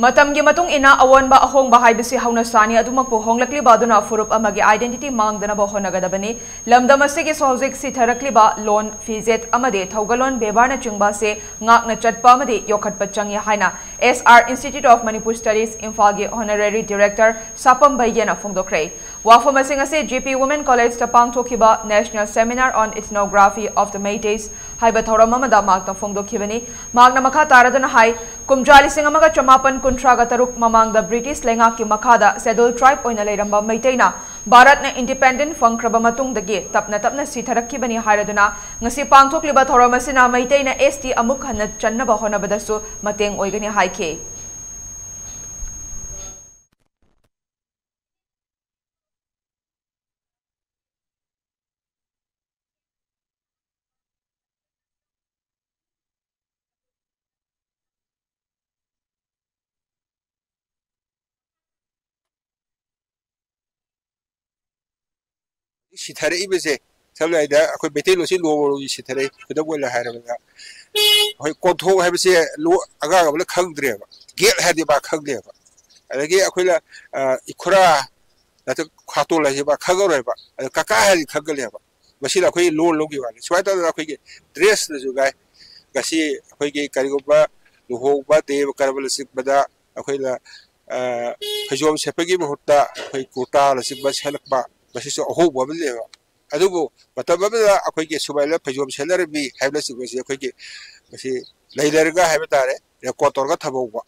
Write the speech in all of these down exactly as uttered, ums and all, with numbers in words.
ꯃꯇꯝꯒꯤ ꯃꯇꯨꯡ ꯏꯟꯅ ꯑꯑꯣꯟꯕ ꯑꯍꯣꯡꯕ ꯍꯥꯏꯕꯁꯤ ꯍꯧꯅꯁꯥꯅꯤ, ꯑꯗꯨꯃꯛꯄꯨ ꯍꯣꯡꯂꯛꯂꯤꯕ ꯑꯗꯨꯅ ꯐꯨꯔꯨꯞ ꯑꯃꯒꯤ identity ꯃꯥꯡꯗꯅꯕ ꯍꯣꯠꯅꯒꯗꯕꯅꯤ꯫ ꯂꯝꯗꯝ ꯑꯁꯤꯒꯤ ꯍꯧꯖꯤꯛ ꯁꯤꯊꯔꯛꯂꯤꯕ ꯂꯣꯟ, ꯐꯤꯖꯦꯠ ꯑꯃꯗꯤ ꯊꯧꯒꯜꯂꯣꯟ ꯕꯦꯕꯥꯔꯅꯆꯤꯡꯕ ꯑꯁꯤ ꯉꯥꯛꯅ ꯆꯠꯄ ꯑꯃꯗꯤ ꯌꯣꯛꯈꯠꯄ ꯆꯪꯏ ꯍꯥꯏꯅ S R Institute of Manipur Studies ꯏꯝꯐꯥꯜꯒꯤ honorary director ꯁꯥꯄꯝ ꯕꯩꯒꯦꯅ ꯐꯣꯡꯗꯣꯛꯈ꯭ꯔꯦ꯫ ꯋꯥꯐꯝ ꯑꯁꯤꯡ ꯑꯁꯤ G P Women College ꯇ ꯄꯥꯡꯊꯣꯛꯈꯤꯕ National Seminar on Ethnography of the Meiteis ꯍꯥꯏꯕ ꯊꯧꯔꯝ ꯑꯃꯗ ꯃꯍꯥꯛꯅ ꯐꯣꯡꯗꯣꯛꯈꯤꯕꯅꯤ꯫ ꯃꯍꯥꯛꯅ ꯃꯈꯥ ꯇꯥꯔꯗꯨꯅ ꯍꯥꯏ, ꯀꯨꯝꯖꯥ ꯂꯤꯁꯤꯡ ꯑꯃꯒ ꯆꯃꯥꯄꯟ ꯀꯨꯟꯊ꯭ꯔꯥꯒ ꯇꯔꯨꯛ ꯃꯃꯥꯡꯗ ꯕ꯭ꯔꯤꯇꯤꯁ ꯂꯩꯉꯥꯛꯀꯤ ꯃꯈꯥꯗ Scheduled Tribe ꯑꯣꯏꯅ ꯂꯩꯔꯝꯕ ꯃꯩꯇꯩꯅ ꯚꯥꯔꯠꯅ independent ꯐꯪꯈ꯭ꯔꯕ ꯃꯇꯨꯡꯗꯒꯤ ꯇꯞꯅ ꯇꯞꯅ ꯁꯤꯊꯔꯛꯈꯤꯕꯅꯤ ꯍꯥꯏꯔꯗꯨꯅ, ꯉꯁꯤ ꯄꯥꯡꯊꯣꯛꯂꯤꯕ ꯊꯧꯔꯝ ꯑꯁꯤꯅ ꯃꯩꯇꯩꯅ S T ꯑꯃꯨꯛ ꯍꯟꯅ ꯆꯟꯅꯕ ꯍꯣꯠꯅꯕꯗꯁꯨ ꯃꯇꯦꯡ ꯑꯣꯏꯒꯅꯤ ꯍꯥꯏꯈꯤ꯫ ꯁꯤꯊꯔꯛꯏꯕꯁꯦ, ꯁꯝꯅ ꯍꯥꯏꯗ ꯑꯩꯈꯣꯏ ꯃꯩꯇꯩꯂꯣꯟꯁꯤ ꯂꯣꯟꯒꯤ ꯁꯤꯊꯔꯛꯏ꯫ ꯈꯨꯗꯝ ꯑꯣꯏꯅ ꯍꯥꯏꯔꯕꯗ, ꯑꯩꯈꯣꯏ ꯀꯣꯟꯊꯣꯡ ꯍꯥꯏꯕꯁꯦ ꯂꯣ-, ꯑꯉꯥꯡ ꯑꯃꯅ ꯈꯪꯗ꯭ꯔꯦꯕ꯫ ꯒꯦꯠ ꯍꯥꯏꯔꯗꯤ ꯃꯥ ꯈꯪꯗꯦꯕ꯫ ꯑꯗꯒꯤ ꯑꯩꯈꯣꯏꯅ, ꯑ, ꯏꯈꯨꯔꯥ ꯅꯠꯇ꯭ꯔꯒ ꯈꯥꯇꯣꯟ ꯍꯥꯏꯁꯦ ꯃꯥ ꯈꯪꯉꯔꯣꯏꯕ꯫ ꯑꯗꯣ ꯀꯀꯥ ꯍꯥꯏꯔꯗꯤ ꯈꯪꯒꯅꯦꯕ꯫ ꯃꯁꯤꯅ ꯑꯩꯈꯣꯏ ꯂꯣꯟ ꯂꯧꯈꯤꯕ ꯋꯥꯅꯤ꯫ ꯁꯨꯃꯥꯏꯅ ꯇꯧꯗꯅ ꯑꯩꯈꯣꯏꯒꯤ dress ꯅꯁꯨ ꯉꯥꯏ꯫ ꯉꯁꯤ ꯑꯩꯈꯣꯏꯒꯤ ꯀꯔꯤꯒꯨꯝꯕ ꯂꯨꯍꯣꯡꯕ, ꯗꯦꯕ ꯀꯔꯃ ꯂꯨꯆꯤꯡꯕꯗ ꯑꯩꯈꯣꯏꯅ, ꯑ, ꯐꯩꯖꯣꯝ ꯁꯦꯠꯄꯒꯤ ꯃꯍꯨꯠꯇ ꯑꯩꯈꯣꯏ ꯀꯨꯔꯇꯥꯅꯆꯤꯡꯕ ꯁꯦꯠꯂꯛꯄ, ꯃꯁꯤꯁꯨ ꯑꯍꯣꯡꯕ ꯑꯃꯅꯦꯕ꯫ ꯑꯗꯨꯕꯨ ꯃꯇꯝ ꯑꯃꯗ ꯑꯩꯈꯣꯏꯒꯤ ꯁꯨꯃꯥꯏꯅ ꯐꯩꯖꯣꯝ ꯁꯦꯠꯅꯔꯝꯃꯤ ꯍꯥꯏꯕꯅꯆꯤꯡꯕꯁꯤ ꯑꯩꯈꯣꯏꯒꯤ ꯃꯁꯤ ꯂꯩꯅꯔꯒ ꯍꯥꯏꯕ ꯇꯥꯔꯦ, record ꯇꯧꯔꯒ ꯊꯝꯍꯧꯕ꯫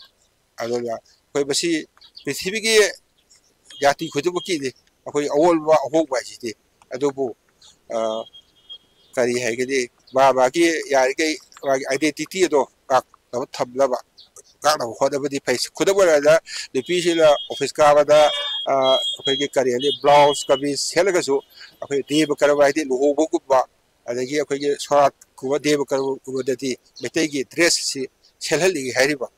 ꯑꯗꯨꯅ ꯑꯩꯈꯣꯏ ꯃꯁꯤ ꯄ꯭ꯔꯤꯊꯤꯕꯤꯒꯤ ꯖꯥꯇꯤ ꯈꯨꯗꯤꯡꯃꯛꯀꯤꯗꯤ ꯑꯩꯈꯣꯏ ꯑꯑꯣꯟꯕ ꯑꯍꯣꯡꯕ ꯍꯥꯏꯁꯤꯗꯤ꯫ ꯑꯗꯨꯕꯨ, ꯑ, ꯀꯔꯤ ꯍꯥꯏꯒꯅꯤ, ꯃꯥ ꯃꯥꯒꯤ ꯌꯥꯔꯤꯈꯩ ꯃꯥꯒꯤ identity ꯑꯗꯣ ꯉꯥꯛꯅꯕ ꯊꯝꯅꯕ, ꯉꯥꯛꯅꯕ ꯍꯣꯠꯅꯕꯗꯤ ꯐꯩ꯫ ꯈꯨꯗꯝ ꯑꯣꯏꯅ ꯍꯥꯏꯔꯕꯗ, ꯅꯨꯄꯤꯁꯤꯡꯅ office ꯀꯥꯕꯗ, ꯑ, ꯑꯩꯈꯣꯏꯒꯤ ꯀꯔꯤ ꯍꯥꯏꯅꯤ, blouse ꯀꯃꯤꯖ ꯁꯦꯠꯂꯒꯁꯨ ꯑꯩꯈꯣꯏ ꯗꯦꯕ ꯀꯔꯝ ꯍꯥꯏꯗꯤ ꯂꯨꯍꯣꯡꯕꯒꯨꯝꯕ, ꯑꯗꯒꯤ ꯑꯩꯈꯣꯏꯒꯤ ꯁꯣꯔꯥꯠꯀꯨꯝꯕ, ꯗꯦꯕ ꯀꯔꯝꯒꯨꯝꯕꯗꯗꯤ ꯃꯩꯇꯩꯒꯤ dress ꯁꯤ ꯁꯦꯠꯍꯜꯂꯤ ꯍꯥꯏꯔꯤꯕ꯫